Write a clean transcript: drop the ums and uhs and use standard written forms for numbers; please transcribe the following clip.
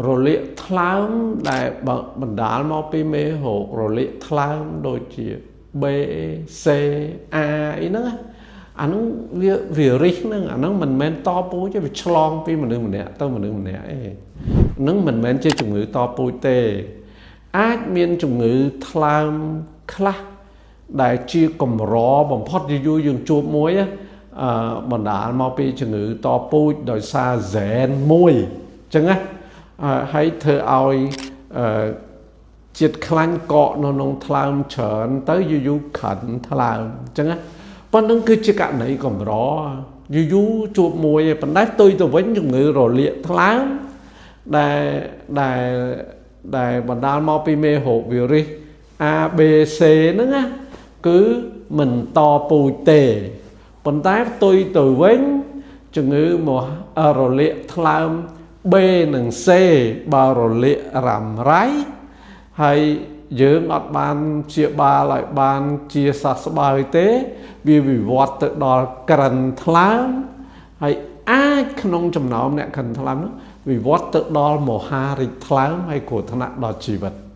រលាកថ្លើមដែលបណ្ដាលមកពីមេរោគរលាកថ្លើមដូចជា B C A អីហ្នឹងអាហ្នឹងវារិះហ្នឹងអាហ្នឹងមិនមែនតពូជទេវាឆ្លងពីមនុស្សម្នាក់ទៅមនុស្សម្នាក់ឯងហ្នឹងមិនមែនជាជំងឺតពូជទេអាចមានជំងឺថ្លើមខ្លះដែលជាកម្របំផុតយូរៗយើងជួបមួយអឺបណ្ដាលមកពីជំងឺតពូជដោយសារហ្សែនមួយអញ្ចឹងណាហើយធ្វើឲ្យអឺជាតិខ្លាញ់កកនៅក្នុងថ្លើមច្រើនទៅយូរយូរក្រិនថ្លើមអញ្ចឹងណាប៉ុណ្្នឹងគឺជាករណីកម្រយូរយូរជួបមួយឯងប៉ុន្តែផ្ទុយទៅវិញជំងឺរលាកថ្លើមដែលដែលដែលបណ្ដាលមកពីមេរោគវីរុស A B C ហ្នឹងណាគឺមិនតពូជទេប៉ុន្តែផ្ទុយទៅវិញជំងឺមរលាកថ្លើម B និង C បើរលាករ៉ាំរ៉ៃហើយយើងអត់បានព្យាបាលឲ្យបានជាសះស្បើយទេវាវិវត្តទៅដល់ក្រិនថ្លើមហើយអាចក្នុងចំណោមអ្នកក្រិនថ្លើមនោះវិវត្តទៅដល់មហារីកថ្លើមហើយគ្រោះថ្នាក់ដល់ជីវិត។